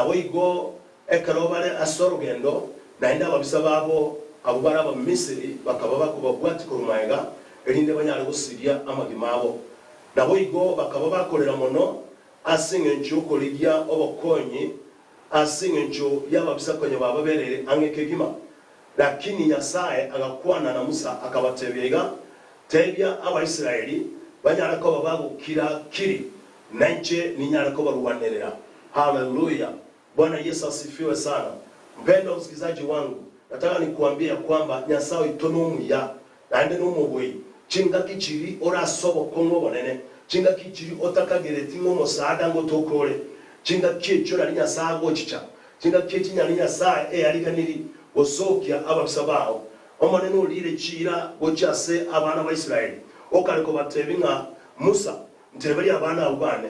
Naboigo ekero bare ase orogendo, naende ababisa babo abwo bare Abamisiri bakaba bakobabwatia korwa magega, erinde banyare gosiria amagima abo. Naboigo bakaba bakorera mono ase engencho y'okorigia obokonyi, ase engencho y'ababisa konya bababereire ang'e kegima. Lakini Nyasae agakwana na Musa, akabatebia iga, Tebia Abaisraeli banyare koba bagokira-kiri, na inche ninyare kobarwanerera. Haleluya! Bwana Yesu asifiwe sana. Mpendwa msikizaji wangu, nataka nikuambie ya kwamba Nyasae oito nomuya, naende nomobui. Chingaki chiri ore ase obokong'u obonene, chingaki chiri otakagereti ng'a omosaada ngotoka ore, chingaki echio nari Nyasae agochicha, chingaki echi nari Nyasae eyariganiri gosokia ababisa bao. Omonene oriire chiira gochia ase abana ba Israeli, okare kobatebi ng'a Musa, nteberie abana abwo bane,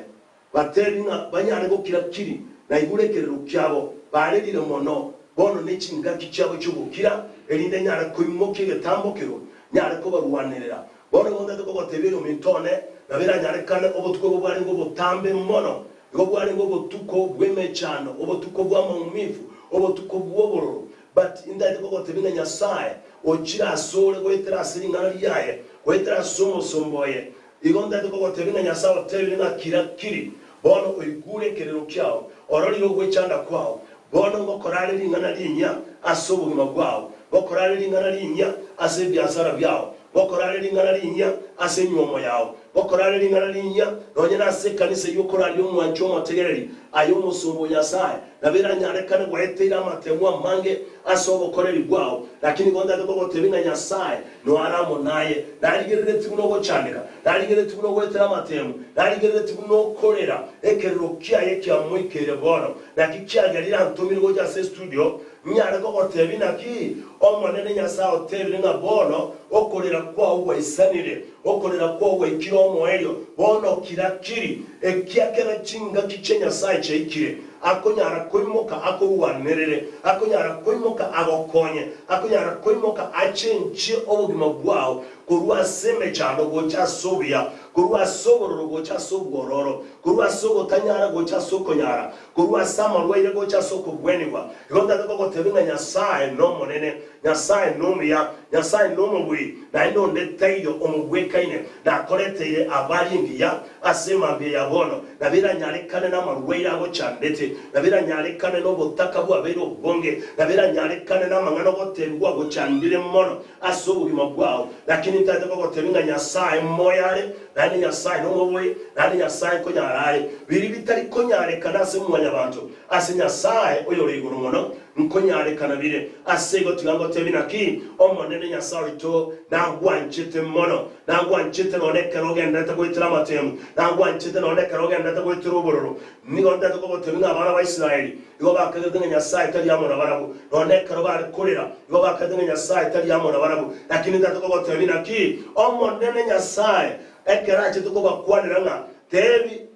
Batebi ng'a banyare gokira kiri, na igure ekerero kiabo, barerire mono, bono ne chingaki chiabo chi'ogokira, erinde nyare koimokia egetambokero, nyare kobarwanerera. Bono igo ntagete kogotebia oyominto one, nabo eranyarekane obotuko igo bwarenge obotambe mono, igo bwarenge obotuko bw'emechando, obotuko bw'amaumivu, obotuko bw'obororo, but intagete kogotebia ng'a Nyasae ochire asore goetera ase ring'ana riaye, goetera ase omosomba oye, Igo ntagete kogotebia ng'a Nyasae otebire ng'a kira kiri, bono oigure ekerero kiao, ororire ogwechanda kwao, bono ngokora are ring'ana rinyia ase obogima bwao, ngokora are ring'ana rinyia ase ebiasara biao, ngokora are ring'ana rinyia ase enyuomo yao, ngokora are ring'ana rinyia nonye nase ekanisa eyio okoraria omwanchi omotegereri, aye omosomba o Nyasae, nabo eranyarekane gwaeteire amatemu amange ase obokoreri bwao, lakini igo ntagete kogotebia ng'a Nyasae Noare amo naye, narigereretie buna ogochandeka, narigereretie buna ogoetera amatemu, narigereretie buna okorera, ekerero kiaye kiamoikeire bono. Naki kiagerire antomire gocha ase estudio, nyare kogotebia naki Omonene Nyasae otebire ng'a bono okorera kwao gwaisanire, okorera kwao gwaikire omoerio, bono kira-kiri, ekiagera chingaki chia Nyasae chiaikire. Akonyara koimoka akorwanerere, akonyara koimoka agokonye, akonyara koimoka achenchie obogima bwao korwa ase emechando gocha ase obuya, korwa ase obororo gocha ase obwororo, korwa ase ogotanyara gocha ase okonyara, korwa ase amarwaire gocha ase okobwenigwa. Igo ntagete kogotebia ng'a Nyasae nomonene, Nyasae nomuya, Nyasae nomobui, naende onde taiyo omogwekaine, nakoreteire abari engiya ase emambia ya bono, nabo eranyarekane namarwaire agochandete, nabo eranyarekane nobotaka bwabeire obonge, nabo eranyarekane namang'ana ogotebigwa agochandire mono ase obogima bwao. Lakini ntagete kogotebia ng'a Nyasae moyo are, naende Nyasae nomobui, naende Nyasae nkonyara are biria bitari konyarekana ase mwanyabanto, ase Nyasae oyore igoro mono. Nkonyarekana bire. Ase igo tiga ngotebie naki Omonene Nyasae oito nagwanchete mono, nagwanchete nonya ekero ogendererete goetera amatemu, nagwanchete nonya ekero ogendererete goetera obororo. Nigo ntagete kogotebia ng'a abana ba Israeli igo bakagete ng'a Nyasae tari amo nabarabwo, nonya ekero bare korera igo bakagete ng'a Nyasae tari amo nabarabwo. Lakini ntagete kogotebia naki Omonene Nyasae ekero achete kobakwanera ng'a tebi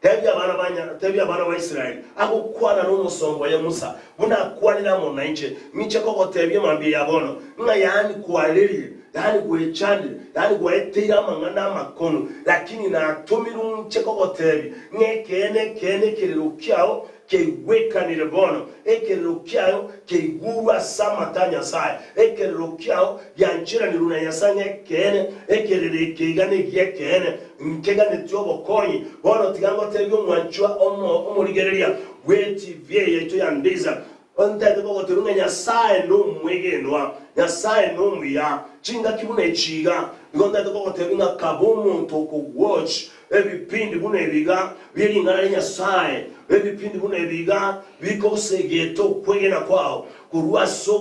Tebia abana ba Nya, tebia abana ba Israeli, agokwana nomosomba oye Musa, buna akwanire amo nainche, ng'iche kogotebia mambia ya bono, ng'a yaani kwarerire, yaani gwechandire, yaani gwaeteire amang'ana amakong'u, lakini natomirwe ng'iche kogotebia, ng'a ekeene, ekeene ekerero kiao Keigwekanire bono, ekerero kiayo keigurwe ase amato a Nyasae, ekerero kiao giancheranirwe na Nyasae ng'a ekeene, ekerero eke iga negi'ekeene, nkeganetie obokonyi. Bono tiga ngotebie omwanchwa omo omorigereria bw'eTV eye yaito ya Ndiza, ontebie kogotebia ng'a Nyasae nomwegenwa, Nyasae nomuya. Chingaki buna echi iga, nigo ntagete kogotebia ng'a kaba omonto okogwatch Ebipindi buna ebi iga bie ring'ana ria Nyasae, ebipindi buna ebi iga bikogosegeta okwegena kwao korwa ase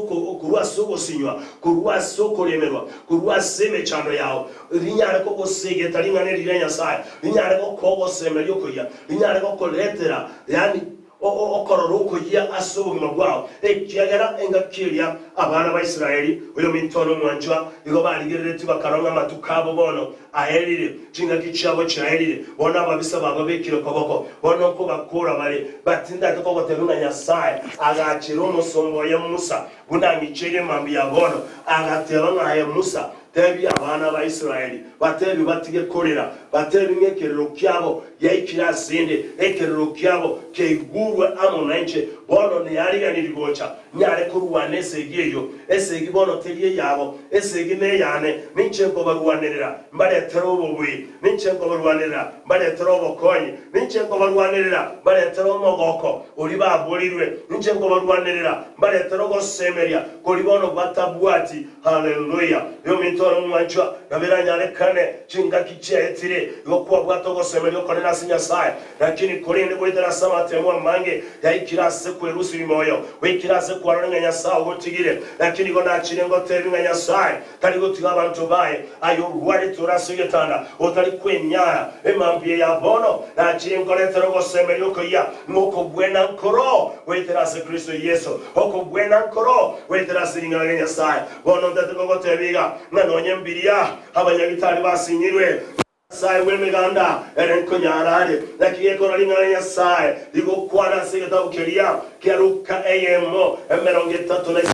korwa ase ogosinywa, korwa ase okoremerwa, korwa ase emechando yao, rinyare kogosegeta ring'ana eri ria Nyasae, rinyare gokoa ogosemeria okoyia, rinyare gokoretera yaani okorora okoyia ase obogima bwao, ekiagera engaki eria abana ba Israeli, oyominto one omwanchwa, igo barigereretie bakarora ng'a amatuko abo bono aerire, chingaki chiabo chiaerire, bono ababisa bababekire koboko, bono nkobakoora bare. Batindate kogotebia ng'a Nyasae agachera omosomba oye Musa, buna ang'icheire mambia ya bono, agateba ng'a aye Musa, tebia abana ba Israeli, batebie batige korera, batebie ng'a ekerero kiabo. Yaikire asende, ekerero kiabo kiaigurwe amo nainche. Bono neariganirie gocha, nyare korwana esegi eyio. Esegi bono teri eyabo, esegi neyane. Ninche nkobarwanerera, mbaretere obobui, ninche nkobarwanerera, mbaretere obokonyi, ninche nkobarwanerera, mbaretere omogoko oria baborirwe, ninche nkobarwanerera, mbaretere ogosemeria koria bono batabwati. Haleluya! Ominto ore omwanchwa, nabo eranyarekane chingaki chiaetire, igo kwabwate ogosemeria okonene ase Nyasae, lakini korende goetera ase amatemo amange yaikire ase kwerusia moyo, goikire ase kwarora ng'a Nyasae ogotigire. Lakini igo nachire ngotebi ng'a Nyasae tari gotiga abanto baye. Aye orwarete ore ase egetanda, otari kwenyara, emambia ya bono nachire nkoretere ogosemeria okoyia, ng'a okobwena nkoro goetera ase Kristo Yeso, okobwena nkoro goetera ase ring'ana ria Nyasae. Bono ntete kogotebia iga, ng'a nonye mbiria abanyagitari basinyirwe, Nyasae bw'emeganda ere nkonyara are, naki gekora ring'ana ria Nyasae rigokwana ase egetabu keria kia Luka eyemo 31,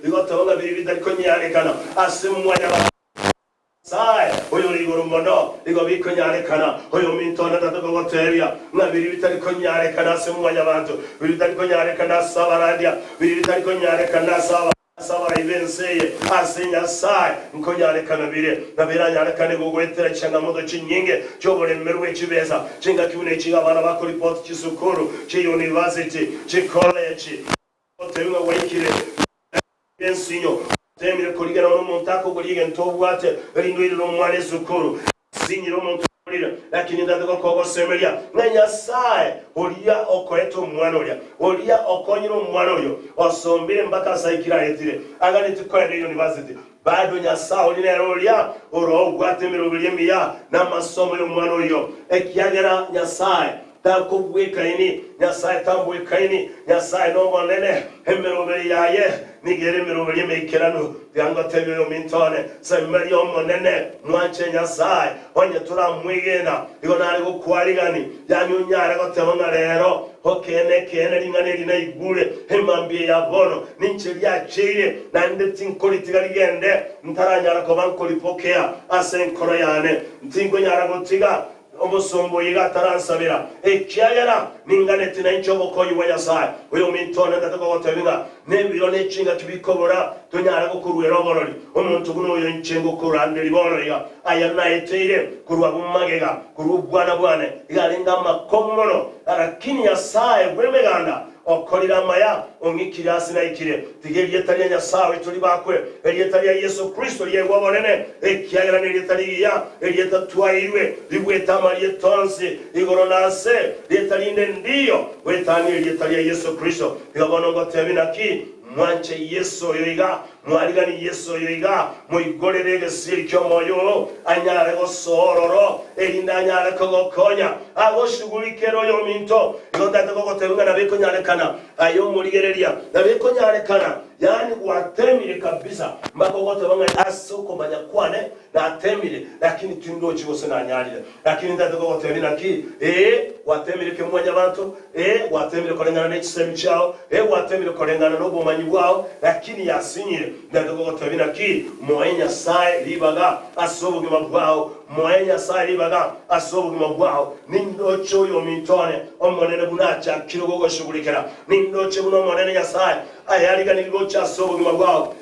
rigoteba ng'a biria bitari konyarekana ase mwanyabanto, Nyasae oyore igoro mono, igo bikonyarekana. Oyominto one tata kogotebia ng'a biria bitari konyarekana ase mwanyabanto, biria bitari konyarekana ase abarandia, biria bitari konyarekana ase aba. Ase abarai b'ense eye, ase Nyasae nkonyarekana bire, na biranyarekane gogoetera chiangamoto chinyinge chi'oboremeru bwe chibesa, chingaki buna echi iga abana bakoripoti chisukuru, chiyunivasiti, chikolechi, gotebi ng'a gwaikire ensinyo, otemire korigena buna omonto akogoria egento obwate, erinde oirere omwana esukuru. Sinyire omonto okorire, lakini ntate gokogosemeria ng'a Nyasae oria okoete omwana oria, oria okonyire omwana oyo, osombire mpaka ase aikire aetire, aganeti koenda eyunivasiti, bado Nyasae oria nere oria oroo obwate emeroberi emiya namasomo y'omwana oyio, ekiagera Nyasae takobwekaini, Nyasae tambwekaini, Nyasae nomonene, emeroberi yaye nigo ere emeroberi emeikeranu. Tiga ngotebie oyominto one, Semeria Omonene, mwanche Nyasae, onye toramwegena, igo nare gokwarigani, yaani onyare goteba ng'a rero, Ekeene, ekeene, ring'ana eri naigure, emambia ya bono, ninche riacheire, naende tinkoritiga rigende, ntaranyara koba nkoripokea ase enkoro yane. Tinkonyara gotiga Omosomba oyo iga ataransabera, ekiagera ninganeti nainche obokonyi bwa Nyasae. Oyominto one ntete kogotebia ng'a nebiro ne chingaki bikobora tonyare gokoruera oborori. Omonto buna oyo inche ngokoranderia bono iga, aya naeteire korwa abwo magega, korwa obwana bwane, iga arenge amakong'u mono, lakini Nyasae bw'emeganda Okorire amaya, ong'ikire ase naikire. Tiga erieta ria Nyasae oito ribakwe, erieta ria Yeso Kristo riaigwe obonene, ekiagera nerieta rigiya, erieta twaeirwe, ribuete amarieta onsi igoro na nse, rieta rinde ndiyo goetania erieta ria Yeso Kristo. Iga bono ngotebie naki, mwanche Yeso oyo iga, Mwarigani Yeso oyo iga, moigorere egesieri ki'omoyo oo, anyare gosoa ororo, erinde anyare kogokonya agoshugurikere oyominto. Igo ntagete kogotebia ng'a nabo ekonyarekana aye omorigereria, nabo ekonyarekana, yaani gwatemire kabisa, mpaka ogoteba ng'a ase okomanya kwane natemire, lakini tindochi gose nanyarire. Lakini ntagete kogotebia naki, ee, gwatemire kemwanyabanto, Ee, gwateemire koreng'ana ne chisemi chiao, ee, gwateemire koreng'ana nobomanyi bwao, lakini yasinyire. Ndete gogotebia naki, moe Nyasae ribaga ase obogima bwao, moe Nyasae ribaga ase obogima bwao. Nindoche oyominto one Omonene buna achakire gogoshugurikera, nindoche buna Omonene Nyasae ayariganirie gocha ase obogima bwao.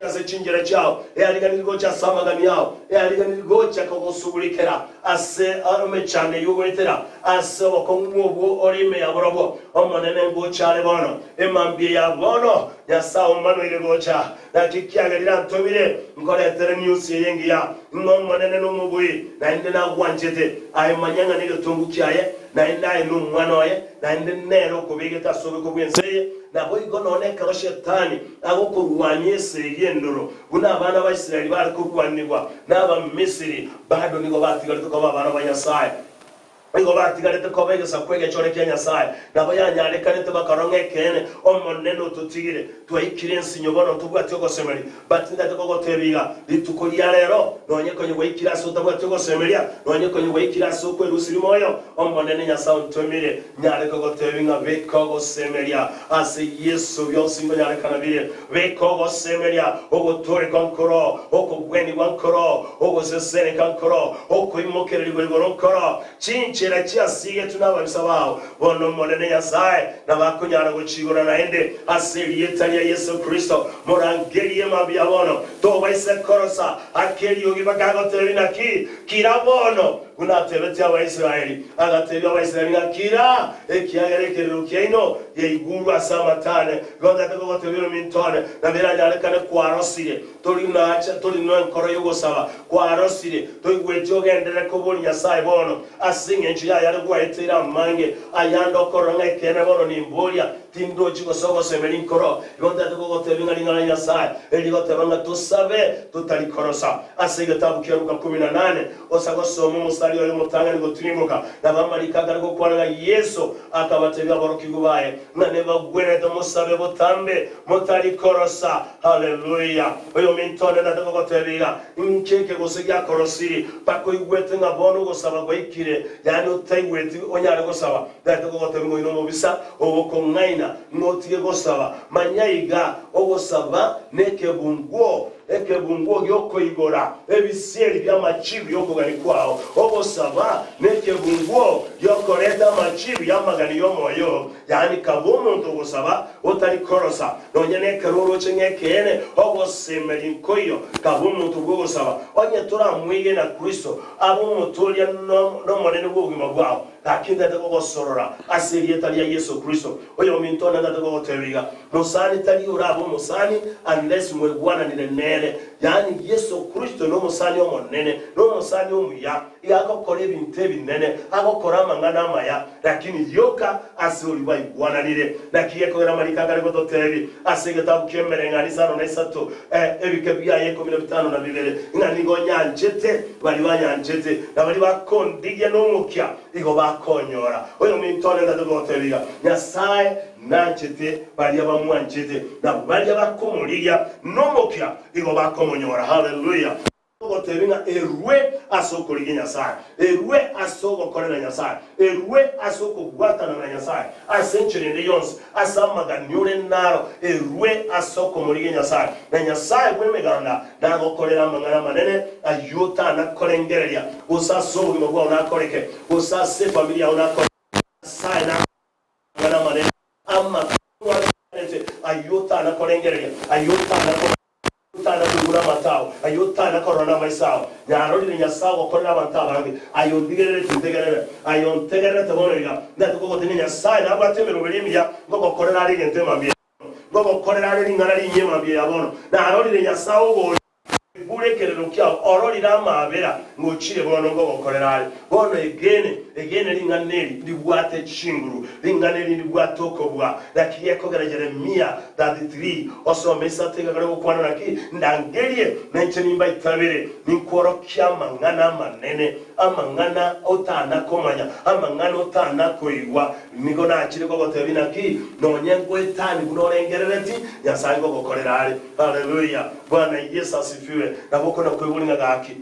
Ase chinchera chiao, eariganirie gocha ase amagani ao, eariganirie gocha kogosugurikera ase emechando eyio ogoetera, ase obokong'u obwo ore ime ya borobwo. Omonene ngocha are bono, emambia ya bono, Nyasae omanoire gocha. Naki kiagerire antomire nkoretere news eye engiya, ng'a Omonene nomobui, naende nagwanchete. Aye manya ng'a negetongu kiaye, naende aye nomwana oye, naende nere okobegete ase obeko bw'ense eye. Naboigo nonya ekero Shetani agokorwania esegi endoro, buna abana ba Israeli bare korwanigwa n'Abamisiri, bado nigo batigarete koba abana ba Nyasae. Nigo batigarete koba egesaku egechore kia Nyasae. Nabo yanyarekanete bakarora ng'a ekeene, Omonene ototigire, twaikire ensinyo bono ntobwati ogosemeria. But ntagete kogotebia iga, rituko ria rero, nonye konya gwaikire ase otabwati ogosemeria, nonye konya gwaikire ase okwerusiria moyo, Omonene Nyasae ontomire, nyare kogotebia ng'a beka ogosemeria ase Yeso bionsi nkonyarekana bire. Beka ogosemeria, ogotooreka nkoro, okogwenigwa nkoro, ogoseseneka nkoro, okoimokererigwa igoro nkoro, chinchera. Chinchera chiasigetwe nababisa bao, bono Omonene Nyasae nabo akonyara gochiigora naende ase erieta ria Yeso Kristo. Morangerie mambia bono, tobaisa korosa ake eriogi bakagotebia naki, Kira bono, buna atebetie Abaisraeli, agatebia Abaisraeli ng'a kira, ekiagera ekerero kiaino giaigurwe ase amatane. Igo ntagete kogotebia ominto one, nabo eranyarekane kwarosire, Tori nacha, tori nenkoro y'ogosaba, kwarosire, toigweti ogenderere koboria Nyasae bono, ase engencho y'ayare gwaeteire amange, ayande okorora ng'a ekeene bono nimboria, tindochi gose ogosemeria nkoro. Igo ntagete kogotebia ng'a ring'ana ria Nyasae erigoteba ng'a tosabe totari korosa. Ase egetabu kia Luka kumi na nane, osa gosoma omosari oye omotang'ani gotirimboka, nabo amariko akare gokwana ng'a Yeso akabatebia aborokigwa baye ng'a nebagwenerete mosabe botambe motari korosa. Haleluya! Oyominto one nate gogotebia iga, Inki eke gose giakorosirie mpaka oigwete ng'a bono ogosaba gwaikire, yaani otaigweti onyare gosaba? Nate gogotebia ng'a oino omobisa ogokong'aina ng'a otige gosaba. Manya iga, ogosaba nekebunguo, ekebunguo gi'okoigora ebisieri bi'amachibu y'okogania kwao. Ogosaba nekebunguo gi'okoreta amachibu y'amagani y'omoyo oo. Yaani kaba omonto ogosaba otari korosa, nonya nekero oroche ng'a ekeene ogosemeria nkoiyo, kaba omonto bw'ogosaba. Onye toramwegena Kristo abe Omotoria n'Omonene bw'obogima bwao, gaki ntagete gogosorora ase erieta ria Yeso Kristo. Oyominto one ntagete gogotebia iga, mosani tari orabe omosani unless mwaigwananire nere. Yaani Yeso Kristo nomosani omonene, nomosani omuya. Iga agokora ebinto ebinene, agokora amang'ana amaya, lakini rioka ase oria baigwananire. Naki gekogera amariko akare gototebia ase egetabu ki'Emereng'anio isano na isato, ebike biaye ikomi na bitano na bibere, ng'a nigo nyanchete baria banyanchete, na baria bakondigia nomokia igo bakonyora. Oyominto one ntagete kogotebia iga, Nyasae nanchete baria bamwanchete, na baria bakomorigia nomokia igo bakomonyora. Haleluya! Ogotebia ng'a erue ase okorigia Nyasae, erue ase ogokorera Nyasae, erue ase okobwatana na Nyasae ase enchera ende yonsi, ase amagani ore naro, erue ase okomorigia Nyasae. Na Nyasae bw'emeganda nagokorere amang'ana amanene ayio otanakorengereria, gose ase obogima bwao nakoreke, gose ase efamiri yao nakoreke. Nyasae nagokorere amang'ana amanene amakong'u arorekanete ayio otanakorengereria, ayio otanakomanya. Otana koigura amato ao, aye otana korora namaiso ao. Nyarorire Nyasae ogokorera abanto abange, aye ondigerere tintegerere, aye ontegererete bono iga. Ndati kogotebia Nyasae nabwate emeroberi emiya, ngogokorera are egento emambia ya bono, ngogokorera are ring'ana rinyia emambia ya bono. Narorire Nyasae ogocha oigure ekerero kiao, ororire amaabera, ngochire bono ngogokorera are. Bono egeene, egeene ring'ana eri ndibwate chinguru, ring'ana eri ndibwate okobua. Naki gekogera Yeremia 33, Osome isato iga kare gokwana naki, Ndangerie, na inche nimbaitabere, ninkworokie amang'ana amanene, amang'ana otanakomanya, amang'ana otanakoigwa. Nigo nachire kogotebia naki, nonye ngoetani buna orengerereti, Nyasae ngogokorera are. Haleluya! Bwana Yeso asifiwe. Nabo okona koigwa ng'a gaki.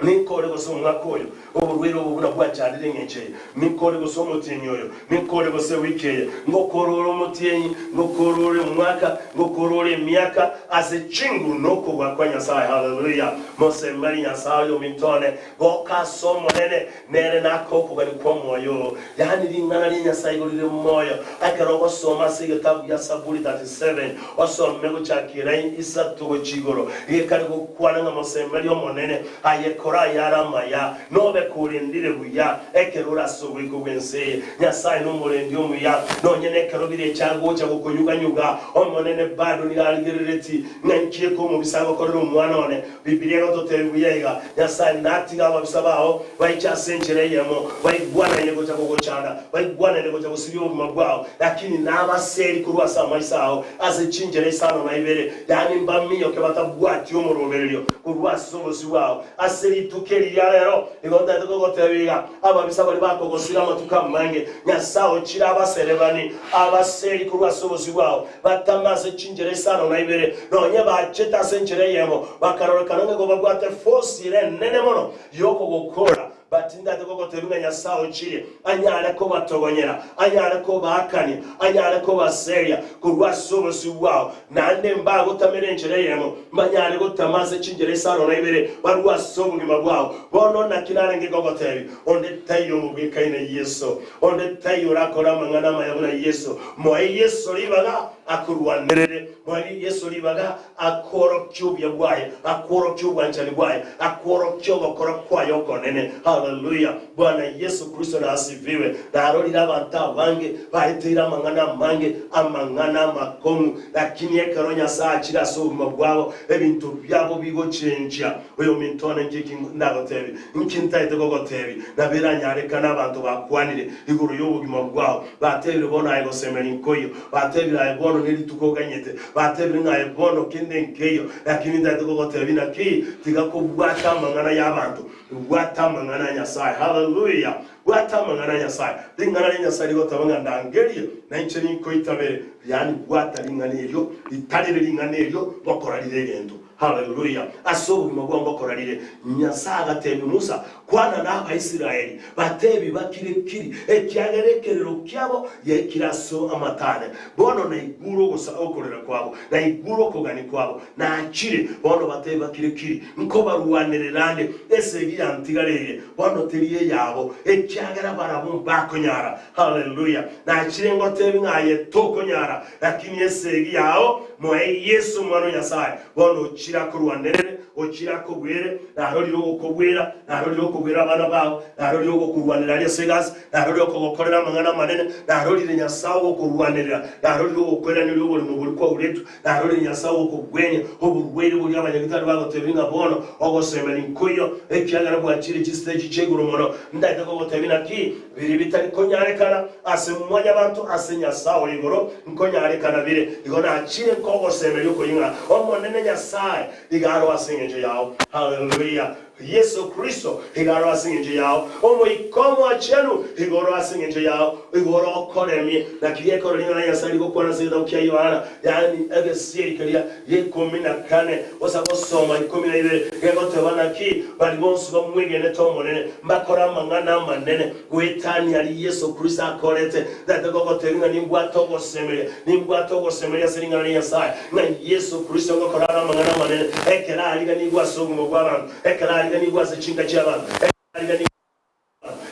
Ninkore gose omwaka oyo, oborwaire obo buna bwanchandire engencho eye, ninkore gose omotienyi oyo, ninkore gose ewiki eye, ngokora ore omotienyi, ngokora ore omwaka, ngokora ore emiaka, ase chinguru na okobua kwa Nyasae. Haleluya! Mosemeri Nyasae oyo ominto one, goka ase Omonene, nere nake okogania kw'omoyo oo. Yaani ring'ana ria Nyasae igo rire moyo. Ekero ogosoma ase egetabu gia Saburi 37, osome gochakera isato gochia igoro, gekare gokwana ng'a mosemerie Omonene, aye kora ayare amaya, nobe korendire buya ekero ore ase oboiko bw'ense eye. Nyasae nomorendi omuya, nonye nekero birecha agocha gokonyuga-nyuga. Omonene bado nigo arigerereti ng'a inki ekomobisa agokorera omwana one. Bibilia egototebia buya iga, Nyasae natige ababisa bao baiche ase enchera eyemo, baigwanaine gocha kogochanda, baigwanaine gocha gosiria obogima bwao, lakini nabaseri korwa ase amaiso ao ase chinchera isano na ibere, yaani mbaminyoke batabwati omorobererio korwa ase obosio bwao. Ase rituko eri ria rero igo ntagete kogotebia iga, Ababisa baria bakogosira amatuko amange, Nyasae ochire abaserebani, abaseri korwa ase obosio bwao, Batame ase chinchera isano na ibere, nonya bachete ase enchera eyemo, bakarorekana ng'a igo babwate force ere enene mono y'okogokora. But ndate gogotebia ng'a Nyasae ochire anyare kobatogonyera, anyare kobaakania, anyare kobaseria korwa ase obosio bwao, naende mbagotamera enchera eyemo, mbanyare gotama ase chinchera isano na ibere barue ase obogima bwao. Bono naki narenge gogotebia, onde taiyo omobwekaine Yeso, onde taiyo orakore amang'ana amaya buna Yeso. Moe Yeso ribaga akorwanerere, moe Yeso ribaga Akworokie obuya bwaye, akworokie obwanchani bwaye, akworokie ogokora kwaye okonene. Haleluya! Bwana Yeso Kristo nasifiwe. Narorire abanto abange baeteire amang'ana amange, amang'ana amakong'u, lakini ekero Nyasae achire ase obogima bwabo, ebinto biabo bigochenchia. Oyominto one nki eki ndagotebie? Nki ntaete gogotebia? Nabo eranyarekane abanto bakwanire igoro y'obogima bwao, batebire bono aye gosemeria nkoiyo, batebire aye bono nerituko oganyete, batebire ng'a aye bono kende nkeiyo, lakini ntaete gogotebia naki, tiga kobwata amang'ana y'abanto, bwata amang'ana a Nyasae. Haleluya! Bwata amang'ana a Nyasae. Ring'ana ria Nyasae rigoteba ng'a ndangerie, na inche ninkoitabere. Yaani bwata ring'ana erio, ritarire ring'ana erio, gokora rire egento. Haleluya! Ase obogima bwao ngokora rire. Nyasae agatebia Musa, Kwana n'Abaisraeli, batebi bakire-kiri, ekiagera ekerero kiabo giaikire ase amatane. Bono naigure ogosa okorera kwabo, naigure okogania kwabo, nachire. Bono batebi bakire-kiri, nkobarwanerera nde esegi yantigareire, bono teri eyabo, ekiagera barabwo mbakonyara. Haleluya! Nachire ngotebi ng'a aye tokonyara, Lakini esegi yao moe Yeso Omwana o Nyasae, bono ochire akorwanerere, ochire akogwere, narorire ogokogwera, narorire okogwera abana bao, narorire ogokorwanerera aria ase egasi, narorire okogokorera amang'ana amanene, narorire Nyasae ogokorwanerera, narorire ogokoiraneria oborimo boria kwauretwe, narorire Nyasae ogokogwenia oborwaire boria abanyagitari bagotebire ng'a bono ogosemeria nkoiyo, ekiagera bwachire chisiteji chia igoro mono. Ndaete kogotebia naki Biria bitari konyarekana ase mwanyabanto ase Nyasae ore igoro nkonyarekana bire. Igo nachire nkogosemeria okoyia ng'a Omonene Nyasae iga aro ase engencho yao. Haleluya! Yeso Kristo iga aro ase engencho yao. Omoika Omochenu iga oro ase engencho yao. Igo orokoremie. Naki gekoro ring'ana Nyasae rigokwana ase egetabu kia Yohana, yaani egesieri keria gi'ikomi na kane, gose gosoma ikomi na ibere, gegoteba naki baria bonsi bamwegenete Omonene mbakore amang'ana amanene goetania aria Yeso Kristo akorete. Tata gogotebia ng'a nimbwate ogosemeria, nimbwate ogosemeria ase ring'ana ria Nyasae, ng'a Yeso Kristo ngokora are amang'ana amanene ekero ariganigwe ase obogima bw'abanto, ekero ariganigwe ase chinka chi'abanto, ekero ariganigwe.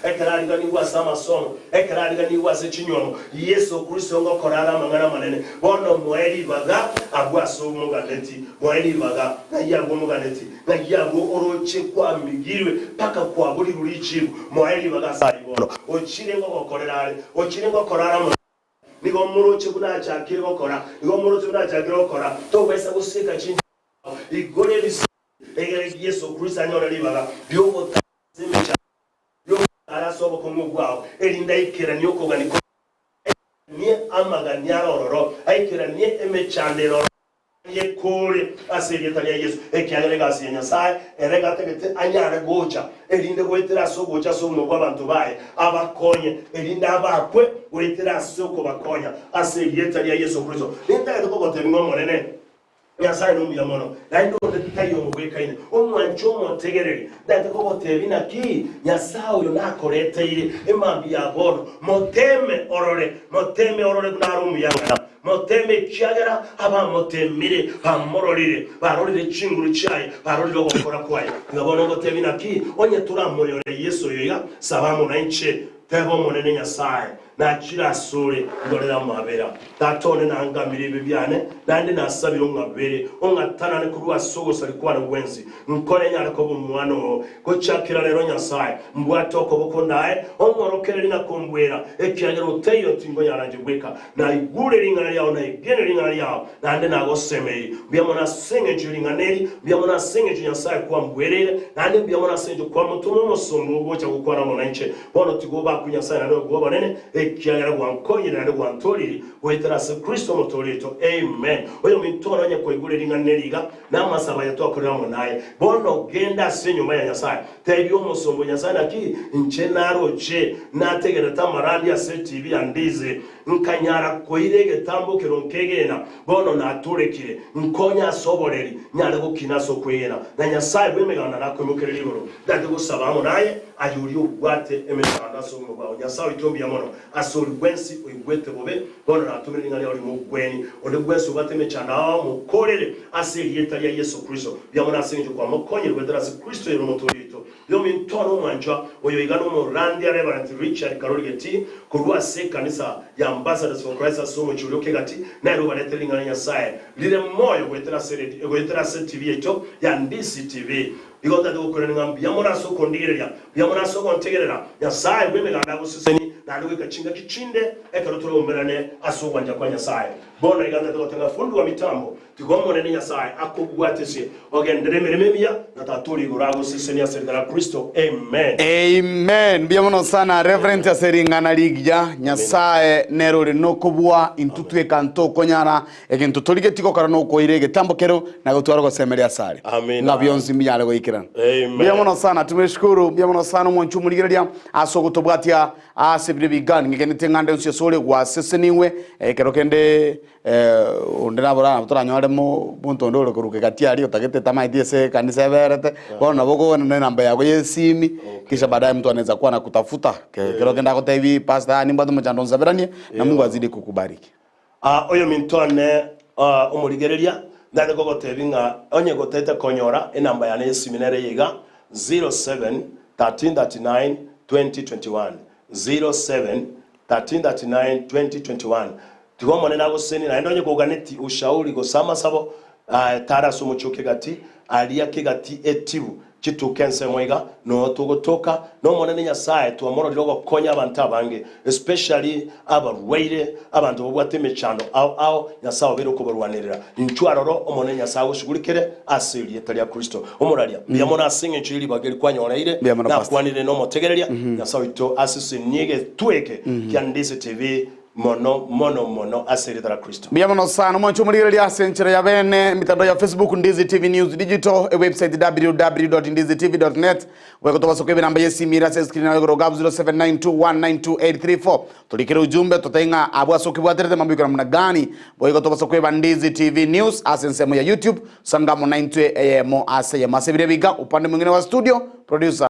Ekero ariganigwe ase amasomo, ekero ariganigwe ase chinywomo, Yeso Kristo ngokora are amang'ana amanene. Bono moe ribaga agwo ase omoganeti, moe ribaga ng'ai agwo omoganeti, ng'ai agwo oroche kwamigirwe mpaka kwaborirwe richibu, moe ribaga ase ayio bono. Ochire ngogokorera are, ochire ngokora are amang'ana. Nigo moroche buna achakire gokora, nigo moroche buna achakire gokora, tobaisa goseka chinchera chiao, igoro ebisio, egere Yeso Kristo anyore ribaga ri'ogotara ase emechando, ri'ogotara ase obokong'u bwao, erinde aikeranie okogania kwaye, aikeranie amagania are ororo, aikeranie emechando ere ororo, ayekore ase erieta ria Yeso, ekiagera egasi ya Nyasae ere gatagete anyare gocha, erinde goetera ase ogocha ase obogima bw'abanto baye, abakonye, erinde abakwe goetera ase okobakonya ase erieta ria Yeso Kristo. Nintagete kogotebia ng'a Omonene Nyasae nomuya mono, naende onde taiyo omobwekaine, omwanche omotegereri. Ntagete kogotebia naki Nyasae oyo nakoreteire emambia ya bono, moteme orore, moteme orore buna are omuya ng'ana. Moteme ekiagera abamotemire bamororire, barorire chinguru chiaye, barorire ogokora kwaye. Iga bono ngotebie naki, onye toramoyore Yeso oyo iga, saba amo nainche, teba Omonene Nyasae, Nachire asore, ndorere amabera. Tata one nangamire ebibe biane, naende nasabire ong'abere, ong'atanane korwa ase ogosaria kwane gwensi, nkore nyare koba omwana oo. Gochakera rero Nyasae, mbwate okoboko ndae, ong'orokererie na kombwera, ekiagera otaiyo tingonyara inche bweka. Naigure ring'ana riao, naigene ring'ana riao, naende nagosemeirie. Mbuya mono ase engencho ye ring'ana eri, mbuya mono ase engencho Nyasae kwambwereire, naende mbuya mono ase engencho kwamotoma omosomba ogocha gokwana amo nainche. Bono tiga obakwe Nyasae naende obwe obonene, ekiagera gwankonyire naende gwantooririe goetera ase Kristo Omotoori oito. Amen. Oyominto one onye kwaigure ring'ana eri iga, na amasabo aya twakorire amo naye. Bono genda ase enyomba ya Nyasae, tebia omosomba o Nyasae naki inche naroche nategerete amarandia ase etibi ya Ndizi, nkanyara koira egetambo kero nkegena, bono natorekire, nkonye ase oboreri, nyare gokina ase okwegena, na Nyasae bw'emeganda nakoimokererie igoro. Ndake gosaba amo naye. Aye oria obwate emechando ase obogima bwao, Nyasae oito mbuya mono ase oria bwensi oigwete bobe, bono natomire ring'ana riao rimogwenie. Onde bwensi obwate emechando ao mokorere ase erieta ria Yeso Kristo. Mbuya mono ase engencho kwamokonyire goetera ase Kristo ere Omotoori oito. Yominto nomwanchwa oyo iga nomorandia Reverend Richard Karori Getii korwa ase ekanisa ya Ambassadors for Christ ase omochie oria o Kegati nere obaretere ring'ana ria Nyasae rire moyo goetera ase radio goetera ase TV yaito ya Ndisi TV. Igo ntagete gokwerania ng'a mbuya mono ase okondigereria, mbuya mono ase ogontegerera. Nyasae bw'emeganda agoseseni naende goika chingaki chinde ekero toraumerane ase ogwancha kwa Nyasae. Bono iga ntagete goteba ng'a fundi wa mitambo Tiga Omonene Nyasae akobwatesie ogenderere emeremo emiya, na Tata ore igoro agosesenie ase erieta ria Kristo. Amen. Amen mbuya mono sana Reverend ase ring'ana rigiya Nyasae nere ore nokobua intwe tweka ntokonyara egento torigetie gokora nokoira egetambo kero na gotwara ogosemeria asare Amina. ng'a bionsi mbinyare goikerana Amen. mbuya mono sana tumeshukuru mbuya mono sana omwanchi omorigereria ase ogotobwatia ase ebiro ebigani ng'egenete ng'a nde onsi ase ore gwaseseniwe ekero kende Onde nabo nabo toranyore mo monto onde ore korwa kegati aria otagete tamaeti ase ekanisa eberete, bono nabo okogenda na enamba yago ya esimi, kisha baadaye mtu anaeza kuwa anakutafuta, ke kero kende agotebi pastor aa nimbwate omochando onsaberanie, na Mungu azidi kukubariki. Aa oyominto one aa omorigereria, ntagete kogotebi ng'a onye gotete konyora enamba yane y'esimi nere eye iga, 07 13 39 20 21, 07 13 39 20 21. Tiga Omonene agosesenie, naende onye koganeti ushauri gose amasabo, aye tara ase omochie o Kegati, aria Kegati etibu, chituka ensemo iga, noo togotoka, na Omonene Nyasae twamororire ogokonya abanto abange, especially abarwaire, abanto babwate emechando ao ao, Nyasae obeire okobarwanerera. Inchuo aroro Omonene Nyasae agoshugurikere ase erieta ria Kristo. Omoraria, mbuya mono ase engencho ye ribaga eri kwanyoreire, Mbuya mono, Pastor. nakwanire nomotegereria, Nyasae oito asesenie egetwe eke kia Ndisi TV, Mono, mono, mono ase erieta ria Kristo. Mbuya mono sana omwanche omorigereria ase enchera ya bene, emitandao ya Facebook Ndizi TV News Digital, ewebsite www.ndizitv.net, goetobasa kwa ebinamba y'esimi ere ase escreen yago igoro gabu 0792192834. Torikere ujumbe totebe ng'a abwo ase okebwaterete mambo iko namna gani. Boigo tobasa kweba Ndizi TV News ase ensemo ya YouTube, sangamo naintwe eyemo ase eyemo ase ebire biga upande mwingine wa studio, producer.